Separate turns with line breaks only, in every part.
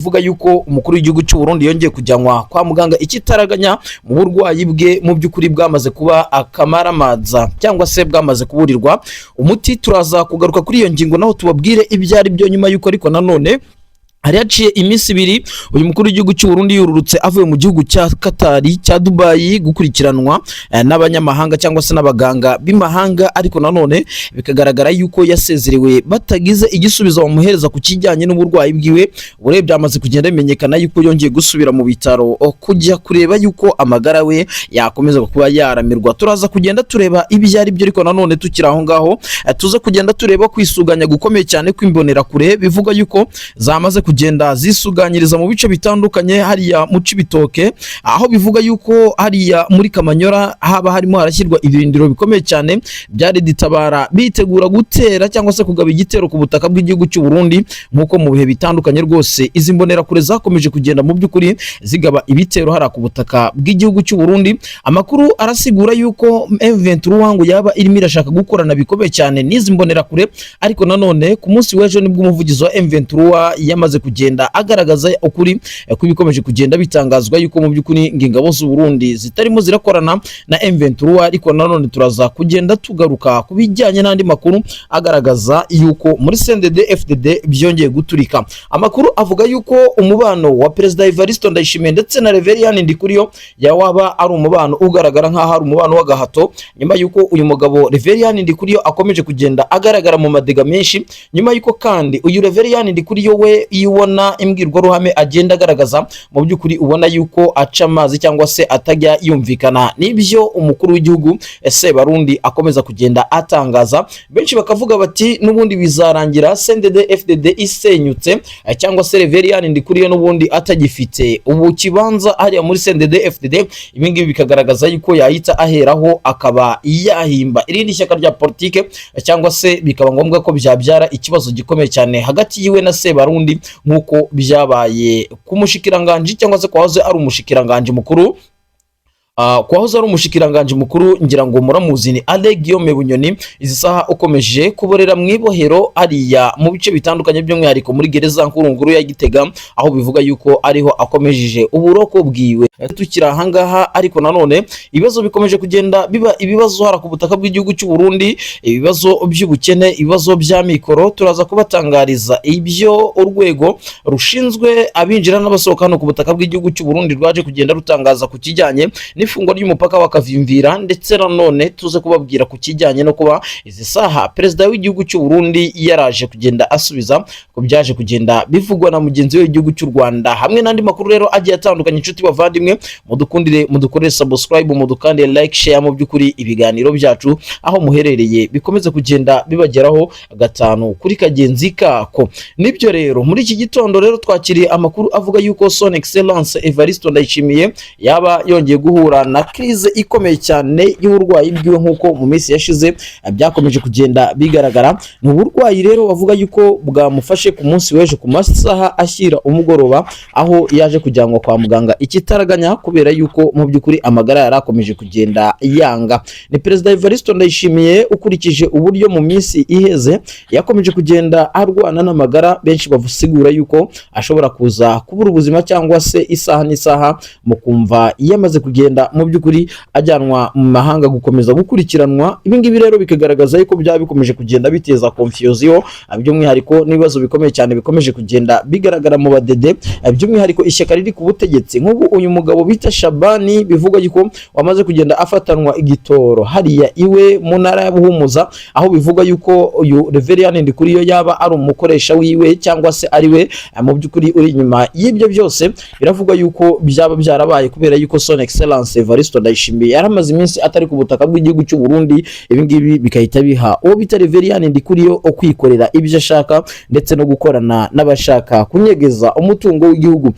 Vuga yuko umukuru w'igihugu cy'u Burundi yongeye kujyanwa kwa muganga ikitaraganya mu burwayi bwe mu by'ukuri bwamaze kuba akamaramaza cyangwa se bwamaze kuburirwa umuti. Turaza kugaruka kuri iyo ngingo naho tubabwire ibyo ari byo nyuma yuko, ariko nanone hari haciye iminsi 2 uyu mukuru w'igihugu cy'u Burundi yururutse avuye mu gihugu cya Katari, cya Dubai, gukurikiranwa n'abanyamahanga cyangwa se n'abaganga b'imahanga, ariko nanone bikagaragara yuko yasezerewe batagize igisubizo bamuhereza ku kijyanye n'uburwayi bwiwe. Uburebye byamaze kugenda bimenyekana yuko yongeye gusubira mu bitaro kujya kureba yuko amagara we yakomeza kuba yaramirwa. Turaza kugenda tureba ibyo ari byo, ariko nanone tukiri aho ngaho tuze kugenda tureba kwisuganya gukomeye cyane kw'imbonerakure bivuga yuko zamaze kugenda zisuganyiriza mu bice bitandukanye hariya mu Cibitoke, aho bivuga yuko hariya muri Kamanyora haba harimo harashyirwa ibirindiro bikomeye cyane bya Tabara, bitegura gutera cyangwa se kugaba igitero ku butaka bw'igihugu cy'u Burundi, nk'uko mu bihe bitandukanye rwose izi mbonerakure zakomeje kugenda mu by'ukuri zigaba ibitero hariya ku butaka bw'igihugu cy'u Burundi. Amakuru arasigura yuko M23 ngo yaba irimo irashaka gukorana bikomeye cyane n'izi mbonerakure, ariko nanone ku munsi w'ejo nibwo umuvugizi wa M23 yamaze kugenda agaragaza ukuri kw'ibikomeje kugenda bitangazwa yuko mu by'ukuri ngo ingabo z'u Burundi zitarimo zirakorana na M23. Ariko nanone turaza kugenda tugaruka ku bijyanye n'andi makuru agaragaza yuko muri CNDD FDD byongeye guturika. Amakuru avuga yuko umubano wa Perezida Evariste Ndayishimiye ndetse na Reverien Ndikuriyo yawaba ari umubano ugaragara nk'aho ari umubano w'agahato, nyuma yuko uyu mugabo Reverien Ndikuriyo akomeje kugenda agaragara mu madega menshi, nyuma yuko kandi uyu Reverien Ndikuriyo we iyo ubona imbwirwaruhame agenda agaragaza, mu by'ukuri ubona yuko aca amazi cyangwa se atajya yumvikana n'ibyo umukuru w'igihugu Sebarundi akomeza kugenda atangaza. Benshi bakavuga bati n'ubundi bizarangira CNDD FDD isenyutse cyangwa se Reverien Ndikuriyo n'ubundi atagifite ubu kibanza hariya muri CNDD FDD. Ibi ngibi bikagaragaza yuko yahita aheraho akaba yahimba irindi shyaka rya politike cyangwa se bikaba ngombwa ko byabyara ikibazo gikomeye cyane hagati yiwe na Sebarundi, nk'uko byabaye ku mushikiranganji cyangwa se kwahoze ari umushikiranganji mukuru. Kwahoze ari umushikiranganji mukuru, ngira ngo muramuzi, ni Alain Guillaume Bunyoni, izi saha ukomeje kuborera mu ibohero hariya mu bice bitandukanye, by'umwihariko muri gereza nkuru ya Gitega, aho bivuga yuko ariho akomejeje uburoko bwiwe. Tukiri ahangaha, ariko nanone ibibazo bikomeje kugenda biba ibibazo hara ku butaka bw'igihugu cy'u Burundi, ibibazo by'ubukene, ibibazo bya mikoro. Turaza kubatangariza ibyo urwego rushinzwe abinjira n'abasohoka hano ku butaka bw'igihugu cy'u Burundi rwaje kugenda rutangaza ku kijyanye n'ifungwa ry'umupaka wa Kavimvira, ndetse nanone tuze kubabwira ku kijyanye no kuba izi saha perezida w'igihugu cy'u Burundi yaraje kugenda asubiza ku byaje kugenda bivugwa na mugenzi we w'igihugu cy'u Rwanda, hamwe n'andi makuru rero agiye atandukanye. Inshuti bavandimwe, mudukundire mudukorere subscribe, mudukandire like, share, mu by'ukuri ibiganiro byacu aho muherereye bikomeze kugenda bibageraho gatanu kuri kagenzi kako. Nibyo rero, muri iki gitondo rero twakiriye amakuru avuga yuko Son Excellence Evariste Ndayishimiye yaba yongeye guhura na crise ikomeye cyane y'uburwayi bwiwe, nk'uko mu minsi yashize byakomeje kugenda bigaragara. Ni uburwayi rero bavuga yuko bwamufashe ku munsi w'ejo ku masaha ashyira umugoroba, aho yaje kujyanwa kwa muganga ikitaraganya kubera yuko mu by'ukuri amagara yari akomeje kugenda yanga. Ni Perezida Evariste Ndayishimiye ukurikije uburyo mu minsi iheze yakomeje kugenda arwana n'amagara, benshi basigura yuko ashobora kuza kubura ubuzima cyangwa se isaha n'isaha mu kumva yamaze kugenda mu by'ukuri ajyanwa mu mahanga gukomeza gukurikiranwa. Ibi ngibi rero bikagaragaza yuko byaba bikomeje kugenda biteza confusion, by'umwihariko n'ibibazo bikomeye cyane bikomeje kugenda bigaragara mu badede, by'umwihariko ishyaka riri ku butegetsi. Nk'ubu uyu mugabo bita Shabani bivugwa yuko wamaze kugenda afatanwa igitoro hariya iwe mu ntara ya Buhumuza, aho bivugwa yuko uyu Reverien Ndikuriyo yaba ari umukoresha wiwe cyangwa se ari we mu by'ukuri uri inyuma y'ibyo byose. Biravugwa yuko byaba byarabaye kubera yuko Son Excellence Evariste Ndayishimiye yaramaze iminsi atari ku butaka bw'igihugu cy'u Burundi. Ibi ngibi bigahita biha uwo bita Reverien Ndikuriyo kwikorera ibyo ashaka ndetse no gukorana n'abashaka kunyegeza umutungo w'igihugu.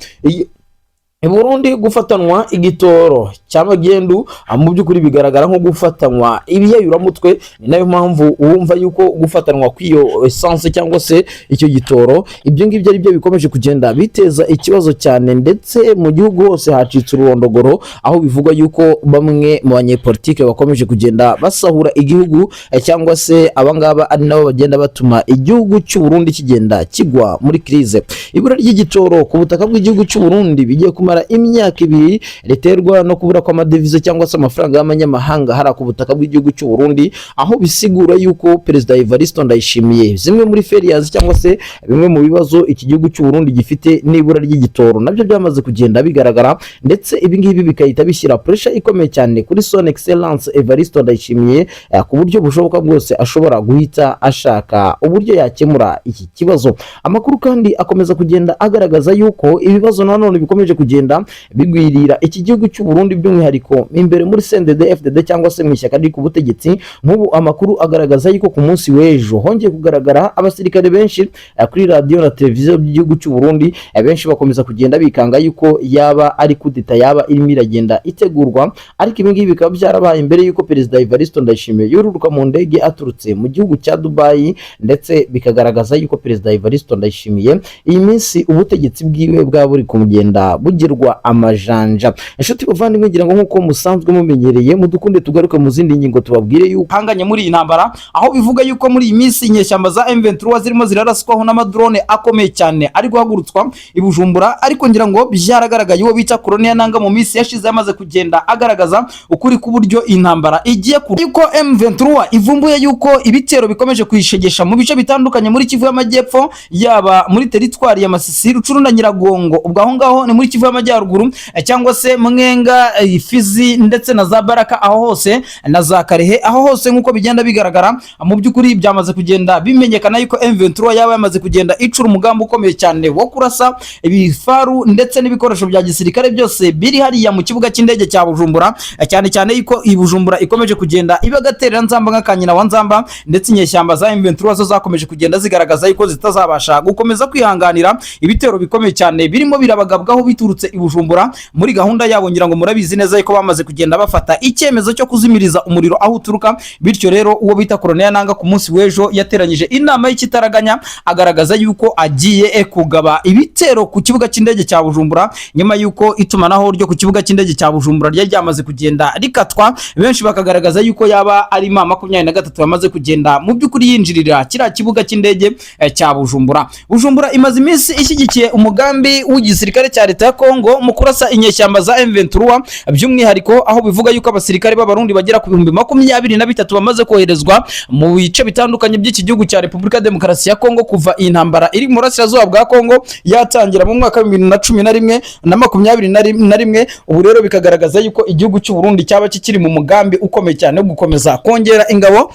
I Burundi gufatanwa igitoro cya magendu mu by'ukuri bigaragara nko gufatanwa ibiyayuramutwe. Ni nayo mpamvu wumva yuko gufatanwa kw'iyo essence cyangwa se icyo gitoro, ibyo ngibyo ari byo bikomeje kugenda biteza ikibazo cyane, ndetse mu gihugu hose hacitse ururondogoro, aho bivugwa yuko bamwe mu banyepolitike bakomeje kugenda basahura igihugu, cyangwa se abangaba ari nabo bagenda batuma igihugu cy'u Burundi kigenda kigwa muri crise. Ibura ry'igitoro ku butaka bw'igihugu cy'u Burundi bigiye kumara imyaka 2, riterwa no kubura kw'amadevize cyangwa se amafaranga y'amanyamahanga hariya ku butaka bw'igihugu cy'u Burundi, aho bisigura yuko Perezida Evariste Ndayishimiye zimwe muri failures cyangwa se bimwe mu bibazo iki gihugu cy'u Burundi gifite n'ibura ry'igitoro nabyo byamaze kugenda bigaragara, ndetse ibi ngibi bigahita bishyira pressure ikomeye cyane kuri Son Excellence Evariste Ndayishimiye, ku buryo bushoboka bwose ashobora guhita ashaka uburyo yakemura iki kibazo. Amakuru kandi akomeza kugenda agaragaza yuko ibibazo nanone bikomeje kugenda bigwirira iki gihugu cy'u Burundi, by'umwihariko imbere muri CNDD FDD cyangwa se mu ishyaka riri ku butegetsi. Nk'ubu amakuru agaragaza yuko ku munsi w'ejo hongeye kugaragara abasirikare benshi kuri radiyo na televiziyo by'igihugu cy'u Burundi. Benshi bakomeza kugenda bikanga yuko yaba ari kudeta yaba irimo iragenda itegurwa, ariko ibi ngibi bikaba byarabaye mbere yuko Perezida Evariste Ndayishimiye yururuka mu ndege aturutse mu gihugu cya Dubai, ndetse bikagaragaza yuko Perezida Evariste Ndayishimiye iyi minsi ubutegetsi bwiwe bwaba buri kugenda bugirwa amajanja. Inshuti bavandimwe, ngira ngo nk'uko musanzwe mumenyereye, mudukunde tugaruke mu zindi ngingo, tubabwire yuko
hanganye muri iyi ntambara, aho bivuga yuko muri iyi minsi inyeshyamba za M23 zirimo ziraraswaho n'amadrone akomeye cyane ari guhagurutswa i Bujumbura. Ariko ngira ngo byaragaragaye, uwo bita Corneille Nanga mu minsi yashize yamaze kugenda agaragaza ukuri k'uburyo intambara igiye ku yuko M23 ivumbuye yuko ibitero bikomeje kuyishegesha mu bice bitandukanye muri Kivu y'Amajyepfo, yaba muri teritwari ya Masisi, Rucuru na Nyiragongo, ubwo aho ngaho ni muri Kivu y'Amajyaruguru, cyangwa se Mwenga, Fizi ndetse na za Baraka, aho hose na za Karehe, aho hose nk'uko bigenda bigaragara, mu by'ukuri byamaze kugenda bimenyekana yuko M23 yaba yamaze kugenda icura umugambi ukomeye cyane wo kurasa ibifaru ndetse n'ibikoresho bya gisirikare byose biri hariya mu kibuga cy'indege cya Bujumbura, cyane cyane yuko i Bujumbura ikomeje kugenda iba gaterera nzamba nka nyina wa nzamba, ndetse inyeshyamba za M23 zo zakomeje kugenda zigaragaza yuko zitazabasha gukomeza kwihanganira ibitero bikomeye cyane birimo birabagabwaho biturutse i Bujumbura muri gahunda yabo. Ngira ngo murabizi neza yuko bamaze kugenda bafata icyemezo cyo kuzimiriza umuriro aho uturuka. Bityo rero uwo bita Corneille Nanga ku munsi w'ejo yateranyije inama y'ikitaraganya, agaragaza yuko agiye kugaba ibitero ku kibuga cy'indege cya Bujumbura, nyuma yuko itumanaho ryo ku kibuga cy'indege cya Bujumbura ryari ryamaze kugenda rikatwa. Benshi bakagaragaza yuko yaba ari M23 yamaze kugenda mu by'ukuri yinjirira kiriya kibuga cy'indege cya Bujumbura. Bujumbura imaze iminsi ishyigikiye umugambi w'igisirikare cya leta ya Kongo mu kurasa inyeshyamba za M23, by'umwihariko aho bivuga yuko abasirikare b'Abarundi bagera ku 23,000 bamaze koherezwa mu bice bitandukanye by'iki gihugu cya Repubulika ya Demokarasi ya Kongo kuva iyi ntambara iri mu burasirazuba bwa Kongo yatangira mu mwaka wa 2011 na 21. Ubu rero bikagaragaza yuko igihugu cy'u Burundi cyaba kikiri mu mugambi ukomeye cyane wo gukomeza kongera ingabo,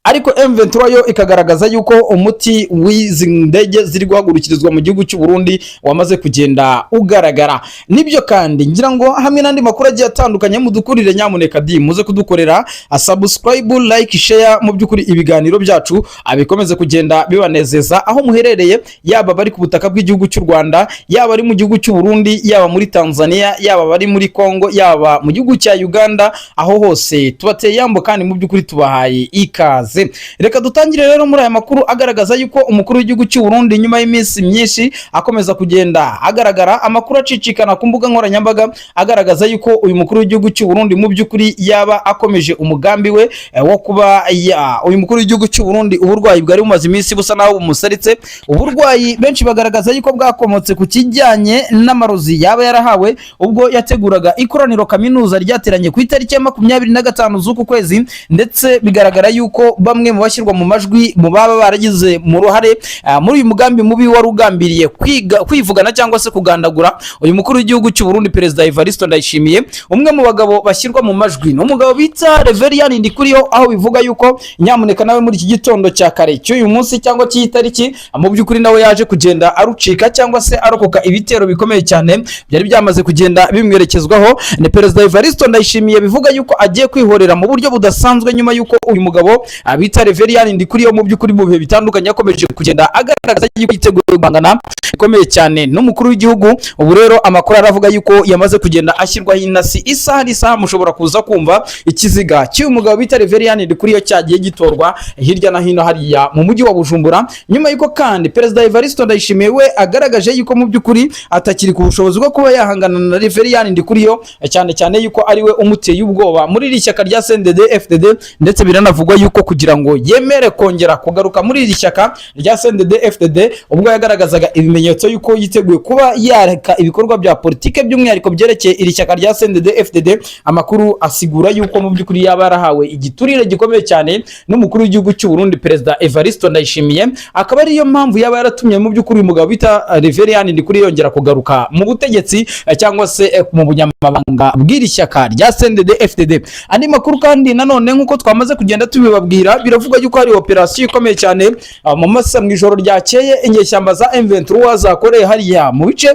ariko M23 yo ikagaragaza yuko umuti w'izi ndege ziri guhagurukirizwa mu gihugu cy'u Burundi wamaze kugenda ugaragara. Nibyo kandi ngira ngo hamwe n'andi makuru agiye atandukanye, mudukurire nyamuneka di muze kudukorera subscribe, like, share, mu by'ukuri ibiganiro byacu abikomeze kugenda bibanezeza aho muherereye, yaba bari ku butaka bw'igihugu cy'u Rwanda, yaba ari mu gihugu cy'u Burundi, yaba muri Tanzania, yaba bari muri Congo, yaba mu gihugu cya Uganda, aho hose tubateye yambo kandi mu by'ukuri tubahaye ikaze. Reka dutangire rero muri aya makuru agaragaza yuko umukuru w'igihugu cy'u Burundi, nyuma y'iminsi myinshi akomeza kugenda agaragara amakuru acicikana ku mbuga nkoranyambaga agaragaza yuko uyu mukuru w'igihugu cy'u Burundi mu by'ukuri yaba akomeje umugambi we wo kuba ya uyu mukuru w'igihugu cy'u Burundi, uburwayi bwari bumaze iminsi busa naho bumusaritse, uburwayi benshi bagaragaza yuko bwakomotse ku kijyanye n'amarozi yaba yarahawe ubwo yateguraga ikoraniro kaminuza ryateranye ku itariki ya 25 z'uku kwezi, ndetse bigaragara yuko bamwe mu bashyirwa mu majwi mu baba baragize mu ruhare muri uyu mugambi mubi wari ugambiriye kwiga kwivugana cyangwa se kugandagura uyu mukuru w'igihugu cy'u Burundi, Perezida Evariste Ndayishimiye, umwe mu bagabo bashyirwa mu majwi ni umugabo bita Reverien Ndikuriyo, aho bivuga yuko nyamuneka nawe muri iki gitondo cya kare cy'uyu munsi cyangwa cy'iyi tariki, mu by'ukuri nawe yaje kugenda arucika cyangwa se arokoka ibitero bikomeye cyane byari byamaze kugenda bimwerekezwaho. Ni Perezida Evariste Ndayishimiye bivuga yuko agiye kwihorera mu buryo budasanzwe nyuma yuko uyu mugabo bita Reverien Ndikuriyo mu by'ukuri mu bihe bitandukanye yakomeje kugenda agaragaza yuko yiteguye guhangana bikomeye cyane n'umukuru w'igihugu. Ubu rero amakuru aravuga yuko yamaze kugenda ashyirwaho intasi, isaha n'isaha mushobora kuza kumva ikiziga cy'uyu mugabo bita Reverien Ndikuriyo cyagiye gitorwa hirya no hino hariya mu mujyi wa Bujumbura. Nyuma y'uko kandi Perezida Evariste Ndayishimiye we agaragaje yuko mu by'ukuri atakiri ku bushobozi bwo kuba yahangana na Reverien Ndikuriyo, cyane cyane yuko ari we umuteye ubwoba muri iri shyaka rya CNDD FDD. Ndetse biranavugwa yuko kugira ngo yemere kongera kugaruka muri iri shyaka rya CNDD FDD, ubwo yagaragazaga ibimenyetso yuko yiteguye kuba yareka ibikorwa bya politike, by'umwihariko byerekeye iri shyaka rya CNDD FDD, amakuru asigura yuko mu by'ukuri yaba yarahawe igiturire gikomeye cyane n'umukuru w'igihugu cy'u Burundi, Perezida Evariste Ndayishimiye, akaba ariyo mpamvu yaba yaratumye mu by'ukuri uyu mugabo bita Reverien Ndikuriyo yongera kugaruka mu butegetsi cyangwa se mu bunyamabanga bw'iri shyaka rya CNDD FDD. Andi makuru kandi nanone, nk'uko twamaze kugenda tubibabwira, biravuga yuko hari operasiyo ikomeye cyane mu masa mu ijoro ryakeye inyeshyamba za M23 zakoreye hariya mu bice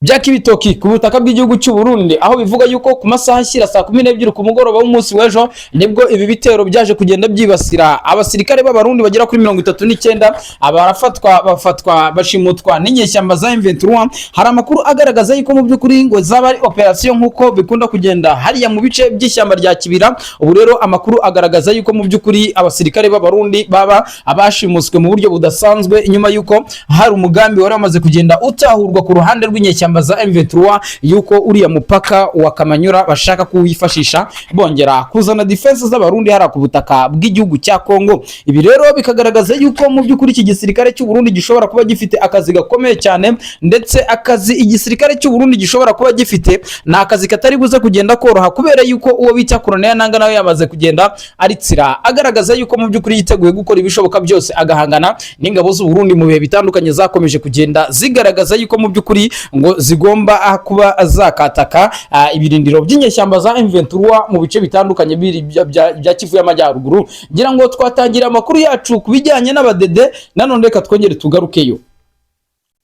bya Kibitoki ku butaka bw'igihugu cy'u Burundi, aho bivuga yuko ku masaha ashyira saa 12 ku mugoroba w'umunsi w'ejo nibwo ibi bitero byaje kugenda byibasira abasirikare b'Abarundi bagera kuri 39, barafatwa, bafatwa bashimutwa n'inyeshyamba za M23. Hari amakuru agaragaza yuko mu by'ukuri ngo zaba ari operasiyo nk'uko bikunda kugenda hariya mu bice by'ishyamba rya Kibira. Ubu rero amakuru agaragaza yuko mu by'ukuri abasirikare b'Abarundi baba abashimuswe mu buryo budasanzwe, nyuma yuko hari umugambi wari wamaze kugenda utahurwa ku ruhande rw'inyeshyamba za M23 yuko uriya mupaka wa Kamanyura bashaka kuwifashisha bongera kuzana defense z'Abarundi hariya ku butaka bw'igihugu cya Kongo. Ibi rero bikagaragaza yuko mu by'ukuri iki gisirikare cy'u Burundi gishobora kuba gifite akazi gakomeye cyane. Ndetse akazi igisirikare cy'u Burundi gishobora kuba gifite ni akazi katari buze kugenda koroha, kubera yuko uwo bita Colonel Nanga nawe yamaze kugenda aritsira agaragaza yuko mu by'ukuri yiteguye gukora ibishoboka byose agahangana n'ingabo z'u Burundi mu bihe bitandukanye zakomeje kugenda zigaragaza yuko mu by'ukuri ngo zigomba kuba zakataka ibirindiro by'inyeshyamba za M23 mu bice bitandukanye biri bya Kivu y'Amajyaruguru. Ngira ngo twatangira amakuru yacu ku bijyanye n'abadede, nanone reka twongere tugarukeyo.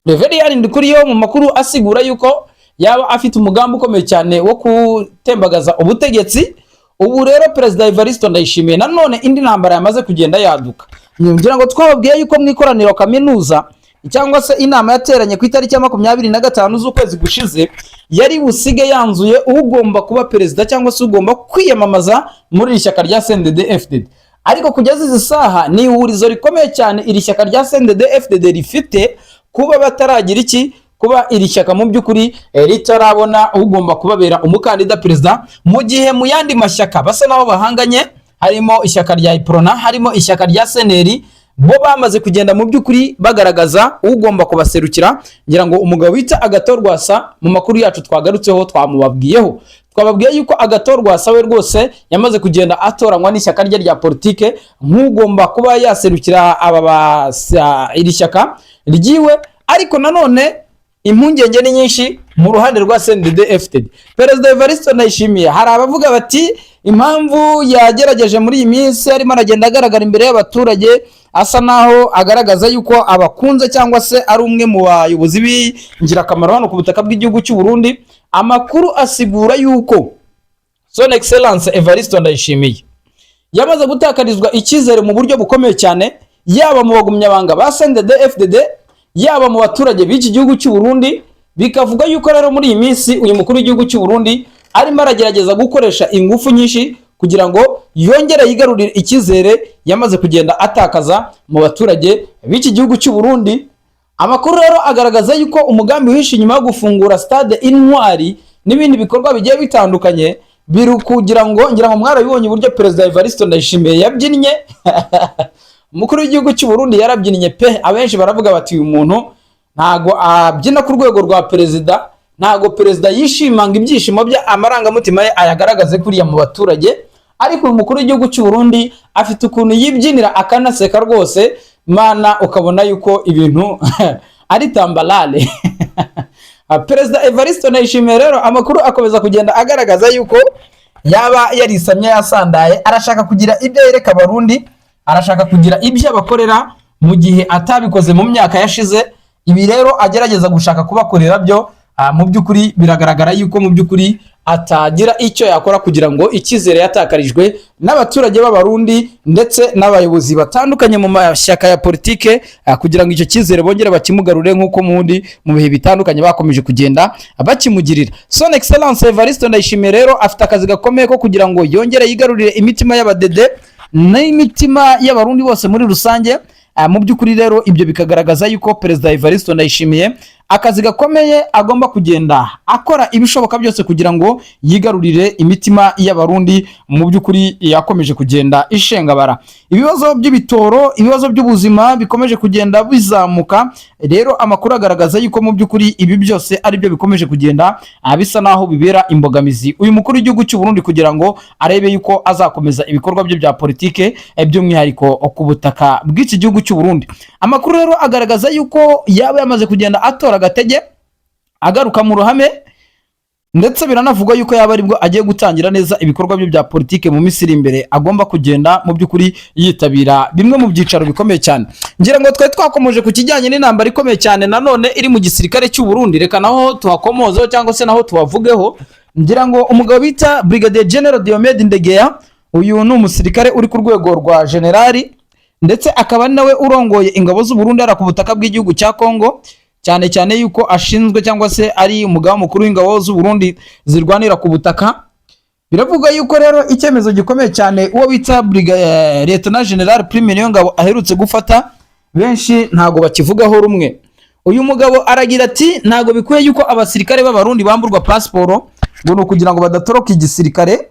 Reverien Ndikuriyo mu makuru asigura yuko yaba afite umugambi ukomeye cyane wo gutembagaza ubutegetsi. Ubu rero Perezida Evariste Ndayishimiye nanone indi ntambara yamaze kugenda yaduka. Ngira ngo twababwiye yuko mu ikoraniro kaminuza cyangwa se inama yateranye ku itariki ya 25 z'ukwezi gushize yari busige yanzuye ugomba kuba perezida cyangwa se ugomba kwiyamamaza muri iri shyaka rya CNDD FDD. Ariko kugeza izi saha ni ihurizo rikomeye cyane iri shyaka rya CNDD FDD rifite, kuba bataragira iki, kuba iri shyaka mu by'ukuri ritarabona ugomba kubabera umukandida perezida, mu gihe mu yandi mashyaka basa naho bahanganye, harimo ishyaka rya Uprona, harimo ishyaka rya CNL, bo bamaze kugenda mu by'ukuri bagaragaza ugomba kubaserukira. Ngira ngo umugabo bita Agathon Rwasa, mu makuru yacu twagarutseho twamubabwiyeho, twababwiye yuko Agathon Rwasa we rwose yamaze kugenda atoranywa n'ishyaka rye rya politike nk'ugomba kuba yaserukira aba iri shyaka ryiwe. Ariko nanone impungenge ni nyinshi mu ruhande rwa CNDD FDD. Perezida Evariste Ndayishimiye, hari abavuga bati impamvu yagerageje muri iyi minsi arimo aragenda agaragara imbere y'abaturage asa naho agaragaza yuko abakunze cyangwa se ari umwe mu bayobozi b'ingirakamaro hano ku butaka bw'igihugu cy'u Burundi, amakuru asigura yuko Son Excellence Evariste Ndayishimiye yamaze gutakarizwa icyizere mu buryo bukomeye cyane, yaba mu bagumyabanga ba CNDD FDD, yaba mu baturage b'iki gihugu cy'u Burundi. Bikavuga yuko rero muri iyi minsi uyu mukuru w'igihugu cy'u Burundi arimo aragerageza gukoresha ingufu nyinshi kugira ngo yongere yigarurire icyizere yamaze kugenda atakaza mu baturage b'iki gihugu cy'u Burundi. Amakuru rero agaragaza yuko umugambi wihishe inyuma yo gufungura Stade Intwari n'ibindi bikorwa bigiye bitandukanye biri kugira ngo, ngira ngo mwarabibonye uburyo Perezida Evariste Ndayishimiye yabyinnye, umukuru w'igihugu cy'u Burundi yarabyinnye pe. Abenshi baravuga bati uyu muntu ntago abyina ku rwego rwa perezida, ntago perezida yishima ngo ibyishimo bye, amarangamutima ye ayagaragaze kuriya mu baturage. Ariko uyu mukuru w'igihugu cy'u Burundi afite ukuntu yibyinira akanaseka rwose, mana, ukabona yuko ibintu ari tambalale. Perezida Evariste Ndayishimiye rero amakuru akomeza kugenda agaragaza yuko yaba yarisamye yasandaye, arashaka kugira ibyo yereka Abarundi, arashaka kugira ibyo abakorera mu gihe atabikoze mu myaka yashize. Ibi rero agerageza gushaka kubakorera byo, mu by'ukuri biragaragara yuko mu by'ukuri atagira icyo yakora kugira ngo icyizere yatakarijwe n'abaturage b'Abarundi ndetse n'abayobozi batandukanye mu mashyaka ya politike, kugira ngo icyo cyizere bongere bakimugarure nk'uko mundi mu bihe bitandukanye bakomeje kugenda bakimugirira. Son Excellence Evariste Ndayishimiye rero afite akazi gakomeye ko kugira ngo yongere yigarurire imitima y'abadede n'imitima y'Abarundi bose muri rusange. Mu by'ukuri rero ibyo bikagaragaza yuko Perezida Evariste Ndayishimiye akazi gakomeye agomba kugenda akora ibishoboka byose kugira ngo yigarurire imitima y'Abarundi mu by'ukuri yakomeje kugenda ishengabara. Ibibazo by'ibitoro, ibibazo by'ubuzima bikomeje kugenda bizamuka. Rero amakuru agaragaza yuko mu by'ukuri ibi byose ari byo bikomeje kugenda bisa naho bibera imbogamizi uyu mukuru w'igihugu cy'u Burundi kugira ngo arebe yuko azakomeza ibikorwa bye bya politike, by'umwihariko ku butaka bw'iki gihugu cy'u Burundi. Amakuru rero agaragaza yuko yaba yamaze kugenda atora agatege, agaruka mu ruhame, ndetse biranavugwa yuko yaba aribwo agiye gutangira neza ibikorwa bye bya politike mu minsi iri imbere, agomba kugenda mu by'ukuri yitabira bimwe mu byicaro bikomeye cyane. Ngira ngo twari twakomoje ku kijyanye n'intambara ikomeye cyane nanone iri mu gisirikare cy'u Burundi. Reka naho tuhakomozeho cyangwa se naho tuhavugeho. Ngira ngo umugabo bita Brigadier General Diomede Ndegeya, uyu ni umusirikare uri ku rwego rwa generali, ndetse akaba ari nawe urongoye ingabo z'u Burundi hariya ku butaka bw'igihugu cya Congo, cyane cyane yuko ashinzwe cyangwa se ari umugaba mukuru w'ingabo z'u Burundi zirwanira ku butaka. Biravuga yuko rero icyemezo gikomeye cyane uwo bita Lieutenant General Prime Niyongabo aherutse gufata, benshi ntago bakivugaho rumwe. Uyu mugabo aragira ati: "Ntago bikwiye yuko abasirikare b'Abarundi bamburwa pasiporo ngo ni ukugira ngo badatoroka igisirikare."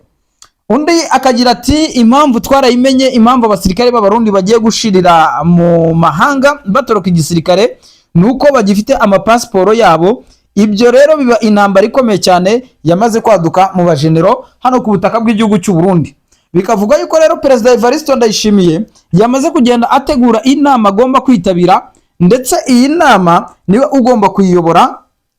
Undi akagira ati: "Impamvu twarayimenye, impamvu abasirikare b'Abarundi bagiye gushirira mu mahanga batoroka igisirikare ni uko bagifite amapasiporo yabo." Ibyo rero biba intambara ikomeye cyane yamaze kwaduka mu bajenero hano ku butaka bw'igihugu cy'u Burundi. Bikavuga yuko rero Perezida Evariste Ndayishimiye yamaze kugenda ategura inama agomba kwitabira, ndetse iyi nama niwe ugomba kuyiyobora,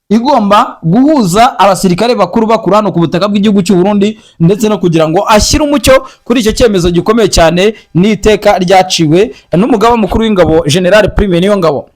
igomba guhuza abasirikare bakuru bakuru hano ku butaka bw'igihugu cy'u Burundi, ndetse no kugira ngo ashyire umucyo kuri icyo cyemezo gikomeye cyane n'iteka ryaciwe n'umugaba mukuru w'ingabo, General Prime Niyongabo.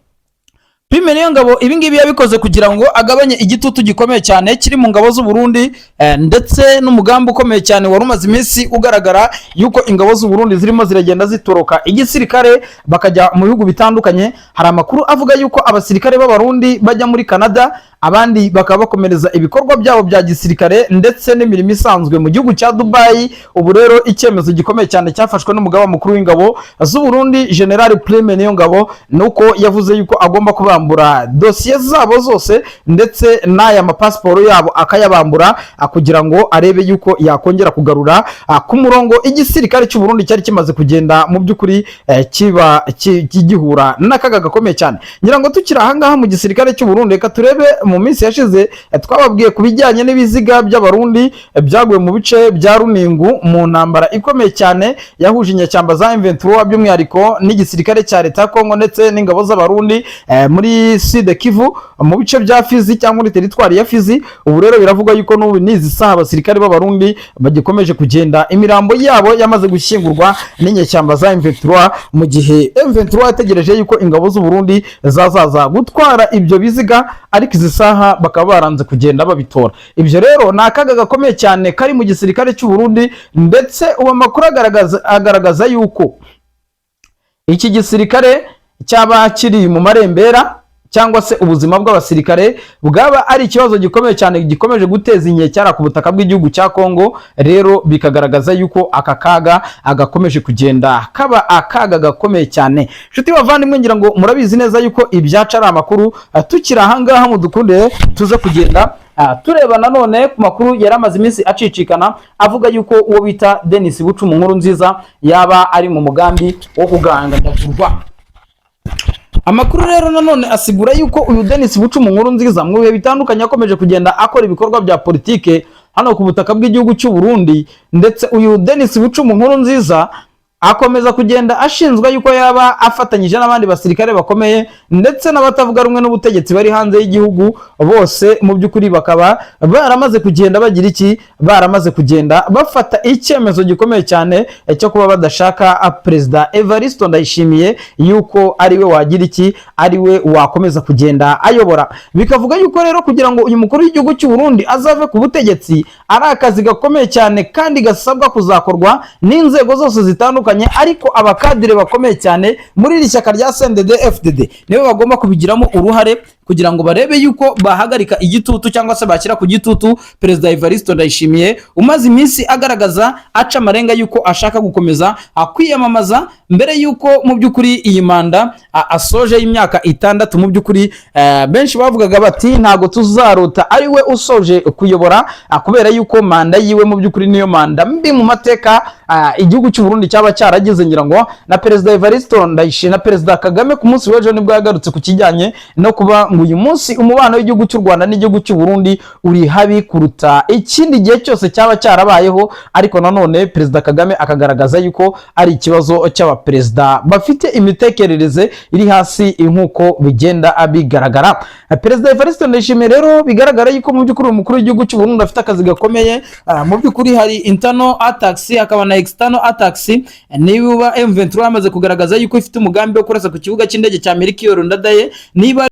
Prime Niyongabo ibi ngibi yabikoze kugira ngo agabanye igitutu gikomeye cyane kiri mu ngabo z'u Burundi, ndetse n'umugambi ukomeye cyane wari umaze iminsi ugaragara yuko ingabo z'u Burundi zirimo ziragenda zitoroka igisirikare bakajya mu bihugu bitandukanye. Hari amakuru avuga yuko abasirikare b'Abarundi bajya muri Canada, abandi bakaba bakomereza ibikorwa byabo bya gisirikare ndetse n'imirimo isanzwe mu gihugu cya Dubai. Ubu rero icyemezo gikomeye cyane cyafashwe n'umugaba mukuru w'ingabo z'u Burundi, General Prime Niyongabo, nuko yavuze yuko agomba kubambura dosiye zabo zose ndetse n'aya mapasiporo yabo akayabambura, kugira ngo arebe yuko yakongera kugarura ku murongo igisirikare cy'u Burundi cyari kimaze kugenda mu by'ukuri kiba gihura n'akaga gakomeye cyane. Ngira ngo tukiri ahangaha mu gisirikare cy'u Burundi, reka turebe mu minsi yashize twababwiye ku bijyanye n'ibiziga by'Abarundi byaguye mu bice bya Runingu mu ntambara ikomeye cyane yahuje inyeshyamba za M23 by'umwihariko n'igisirikare cya leta ya Kongo ndetse n'ingabo z'Abarundi muri Sud Kivu, mu bice bya Fizi cyangwa muri teritwari ya Fizi. Ubu rero biravugwa yuko n'ubu n'izi saha abasirikare b'Abarundi bagikomeje kugenda, imirambo yabo yamaze gushyingurwa n'inyeshyamba za M23, mu gihe M23 yategereje yuko ingabo z'u Burundi zazaza gutwara ibyo biziga, ariko izi saha bakaba baranze kugenda babitora. Ibyo rero ni akaga gakomeye cyane kari mu gisirikare cy'u Burundi, ndetse ubu amakuru agaragaza yuko iki gisirikare cyaba kiri mu marembera, cyangwa se ubuzima bw'abasirikare bwaba ari ikibazo gikomeye cyane gikomeje guteza inkeke ku butaka bw'igihugu cya Kongo. Rero bikagaragaza yuko aka kaga agakomeje kugenda kaba akaga gakomeye cyane. Inshuti bavandimwe, ngira ngo murabizi neza yuko ibyacu ari amakuru. Tukiri ahangaha, mudukundire tuze kugenda tureba nanone ku makuru yari amaze iminsi acicikana avuga yuko uwo bita Denis Bucumu Nkuru Nziza yaba ari mu mugambi wo kugandagurwa. Amakuru rero nanone asigura yuko uyu Denis Bucumu Nkuru Nziza mu bihe bitandukanye yakomeje kugenda akora ibikorwa bya politike hano ku butaka bw'igihugu cy'u Burundi, ndetse uyu Denis Bucumu Nkuru Nziza Akomeza kugenda ashinzwa yuko yaba afatanyije n'abandi basirikare bakomeye ndetse n'abatavuga rumwe n'ubutegetsi bari hanze y'igihugu. Bose mu by'ukuri bakaba baramaze kugenda bagira iki? Baramaze kugenda bafata icyemezo gikomeye cyane cyo kuba badashaka Perezida Evariste Ndayishimiye yuko ari we wagira iki? Ari we wakomeza kugenda ayobora. Bikavuga yuko rero kugira ngo uyu mukuru w'igihugu cy'u Burundi azave ku butegetsi ari akazi gakomeye cyane kandi gasabwa kuzakorwa n'inzego zose zitandukanye, ariko abakadire bakomeye cyane muri iri shyaka rya CNDD FDD nibo bagomba kubigiramo uruhare kugira ngo barebe yuko bahagarika igitutu cyangwa se bashyira ku gitutu Perezida Evariste Ndayishimiye, umaze iminsi agaragaza, aca amarenga yuko ashaka gukomeza kwiyamamaza mbere yuko mu by'ukuri iyi manda asoje y'imyaka 6. Mu by'ukuri benshi bavugaga bati ntabwo tuzarota ari we usoje kuyobora, kubera yuko manda yiwe mu by'ukuri niyo manda mbi mu mateka igihugu cy'u Burundi cyaba cyaragize. Ngira ngo na Perezida Evariste Ndayishimiye na Perezida Kagame ku munsi w'ejo nibwo yagarutse ku kijyanye no kuba ngo uyu munsi umubano w'igihugu cy'u Rwanda n'igihugu cy'u Burundi uri habi kuruta ikindi gihe cyose cyaba cyarabayeho. Ariko nanone Perezida Kagame akagaragaza yuko ari ikibazo cy'abaperezida bafite imitekerereze iri hasi nk'uko bigenda bigaragara. Perezida Evariste Ndayishimiye rero bigaragara yuko mu by'ukuri umukuru w'igihugu cy'u Burundi afite akazi gakomeye. Mu by'ukuri hari internal attacks, hakaba na external attacks. Niba M23 yamaze kugaragaza yuko ifite umugambi wo kurasa ku kibuga cy'indege cya Melchior Ndadaye, niba